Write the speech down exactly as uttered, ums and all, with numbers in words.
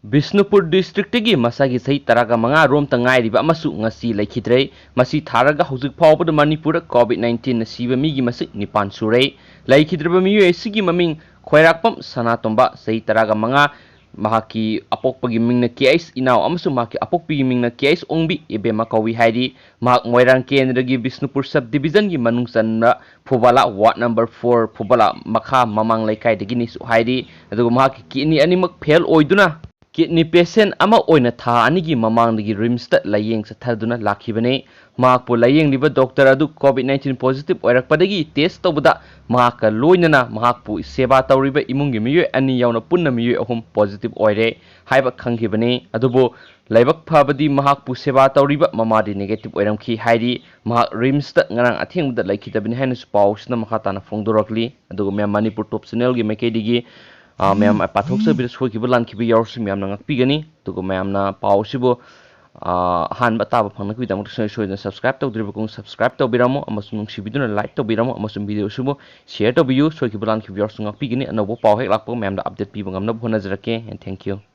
ꯕꯤꯁꯅꯨꯄꯨꯔ ꯗꯤꯁꯇ꯭ꯔꯤꯛꯇꯒꯤ ꯃꯁꯥꯒꯤ ꯆꯍꯤ ꯇꯔꯥꯒ ꯃꯉꯥ ꯔꯣꯝꯇ ꯉꯥꯏꯔꯤꯕ ꯑꯃꯁꯨ ꯉꯁꯤ ꯂꯩꯈꯤꯗ꯭ꯔꯦ꯫ ꯃꯁꯤ ꯊꯥꯔꯒ ꯍꯧꯖꯤꯛ ꯐꯥꯎꯕꯗ ꯃꯅꯤꯄꯨꯔꯗ ꯀꯣꯚꯤꯗ ꯅꯥꯏꯟꯇꯤꯟꯅ ꯁꯤꯕ ꯃꯤꯒꯤ ꯃꯁꯤꯡ ꯅꯤꯄꯥꯟ ꯁꯨꯔꯦ꯫ ꯂꯩꯈꯤꯗ꯭ꯔꯕ ꯃꯤꯑꯣꯏ ꯑꯁꯤꯒꯤ ꯃꯃꯤꯡ ꯈ꯭ꯋꯥꯏꯔꯥꯛꯄꯝ ꯁꯅꯥꯇꯣꯝꯕ, ꯆꯍꯤ ꯇꯔꯥꯒ ꯃꯉꯥ, ꯃꯍꯥꯛꯀꯤ ꯑꯄꯣꯛꯄꯒꯤ ꯃꯤꯡꯅ ꯀꯦ ꯑꯩꯁ ꯏꯅꯥꯎ ꯑꯃꯁꯨꯡ ꯃꯍꯥꯛꯀꯤ ꯑꯄꯣꯛꯄꯤꯒꯤ ꯃꯤꯡꯅ ꯀꯦ ꯑꯩꯁ ꯑꯣꯡꯕꯤ ꯏꯕꯦꯝꯃ ꯀꯧꯏ ꯍꯥꯏꯔꯤ꯫ ꯃꯍꯥꯛ ꯃꯣꯏꯔꯥꯡ ꯀꯦꯟꯗ꯭ꯔꯒꯤ ꯕꯤꯁꯅꯨꯄꯨꯔ ꯁꯕ ꯗꯤꯕꯤꯖꯟꯒꯤ ꯃꯅꯨꯡ ꯆꯟꯕ ꯐꯨꯕꯥꯂꯥ ꯋꯥꯔꯗ ꯅꯝꯕꯔ ꯐꯣꯔ ꯐꯨꯕꯥꯂꯥ ꯃꯈꯥ ꯃꯃꯥꯡ ꯂꯩꯀꯥꯏꯗꯒꯤꯅꯤꯁꯨ ꯍꯥꯏꯔꯤ꯫ ꯑꯗꯨꯒ ꯃꯍꯥꯛꯀꯤ ꯀꯤꯗꯅꯤ ꯑꯅꯤꯃꯛ ꯐꯦꯜ ꯑꯣꯏꯗꯨꯅ ꯀꯤꯗꯅꯤ ꯄꯦꯁꯦꯟ ꯑꯃ ꯑꯣꯏꯅ ꯊꯥ ꯑꯅꯤꯒꯤ ꯃꯃꯥꯡꯗꯒꯤ ꯔꯤꯝꯁꯇ ꯂꯥꯌꯦꯡ ꯆꯠꯊꯗꯨꯅ ꯂꯥꯛꯈꯤꯕꯅꯤ꯫ ꯃꯍꯥꯛꯄꯨ ꯂꯥꯌꯦꯡꯂꯤꯕ ꯗꯣꯛꯇꯔ ꯑꯗꯨ ꯀꯣꯚꯤꯗ ꯅꯥꯏꯟꯇꯤꯟ ꯄꯣꯖꯤꯇꯤꯚ ꯑꯣꯏꯔꯛꯄꯗꯒꯤ ꯇꯦꯁ ꯇꯧꯕꯗ ꯃꯍꯥꯛꯀ ꯂꯣꯏꯅꯅ ꯃꯍꯥꯛꯄꯨ ꯁꯦꯕꯥ ꯇꯧꯔꯤꯕ ꯏꯃꯨꯡꯒꯤ ꯃꯤꯑꯣꯏ ꯑꯅꯤ ꯌꯥꯎꯅ ꯄꯨꯟꯅ ꯃꯤꯑꯣꯏ ꯑꯍꯨꯝ ꯄꯣꯖꯤꯇꯤꯚ ꯑꯣꯏꯔꯦ ꯍꯥꯏꯕ ꯈꯪꯈꯤꯕꯅꯤ꯫ ꯑꯗꯨꯕꯨ ꯂꯥꯏꯕꯛ ꯐꯕꯗꯤ ꯃꯍꯥꯛꯄꯨ ꯁꯦꯕꯥ ꯇꯧꯔꯤꯕ ꯃꯃꯥꯗꯤ ꯅꯦꯒꯦꯇꯤꯚ ꯑꯣꯏꯔꯝꯈꯤ ꯍꯥꯏꯔꯤ꯫ ꯃꯍꯥꯛ ꯔꯤꯝꯁꯇ ꯉꯔꯥꯡ ꯑꯊꯦꯡꯕꯗ ꯂꯩꯈꯤꯗꯕꯅꯤ ꯍꯥꯏꯅꯁꯨ ꯄꯥꯎꯁꯤꯅ ꯃꯈꯥ ꯇꯥꯅ ꯐꯣꯡꯗꯣꯔꯛꯂꯤ꯫ ꯑꯗꯨꯒ ꯃꯌꯥꯝ ꯃꯅꯤꯄꯨꯔ ꯇꯣꯞ ꯆꯦꯅꯦꯜꯒꯤ ꯃꯥꯏꯀꯩꯗꯒꯤ, ꯑ, ꯃꯌꯥꯝ ꯄꯥꯊꯣꯛꯆꯕꯤꯔ ꯁꯣꯏꯈꯤꯕ ꯂꯥꯟꯈꯤꯕ ꯌꯥꯎꯔꯁꯨ ꯃꯌꯥꯝꯅ ꯉꯥꯛꯄꯤꯒꯅꯤ꯫ ꯑꯗꯨꯒ ꯃꯌꯥꯝꯅ ꯄꯥꯎ ꯑꯁꯤꯕꯨ, ꯑ, ꯑꯍꯥꯟꯕ ꯑꯇꯥꯕ ꯐꯪꯅꯕꯒꯤꯗꯃꯛꯇ ꯁꯣꯏ-, ꯁꯣꯏꯗꯅ ꯁꯕꯁꯀ꯭ꯔꯥꯏꯕ ꯇꯧꯗ꯭ꯔꯤꯕ ꯀꯨꯡ ꯁꯕꯁꯀ꯭ꯔꯥꯏꯕ ꯇꯧꯕꯤꯔꯝꯃꯣ ꯑꯃꯁꯨꯡ ꯅꯨꯡꯁꯤꯕꯤꯗꯨꯅ ꯂꯥꯏꯛ ꯇꯧꯕꯤꯔꯝꯃꯣ ꯑꯃꯁꯨꯡ ꯚꯤꯗꯤꯑꯣ ꯑꯁꯤꯕꯨ ꯁꯤꯌꯔ ꯇꯧꯕꯤꯌꯨ꯫ ꯁꯣꯏꯈꯤꯕ ꯂꯥꯟꯈꯤꯕ ꯌꯥꯎꯔꯁꯨ ꯉꯥꯛꯄꯤꯒꯅꯤ꯫ ꯑꯅꯧꯕ ꯄꯥꯎ ꯍꯦꯛ ꯂꯥꯛꯄꯒ ꯃꯌꯥꯝꯗ ꯑꯞꯗꯦꯠ ꯄꯤꯕ ꯉꯝꯅꯕ ꯍꯣꯠꯅꯖꯔꯛꯀꯦ꯫ And thank you.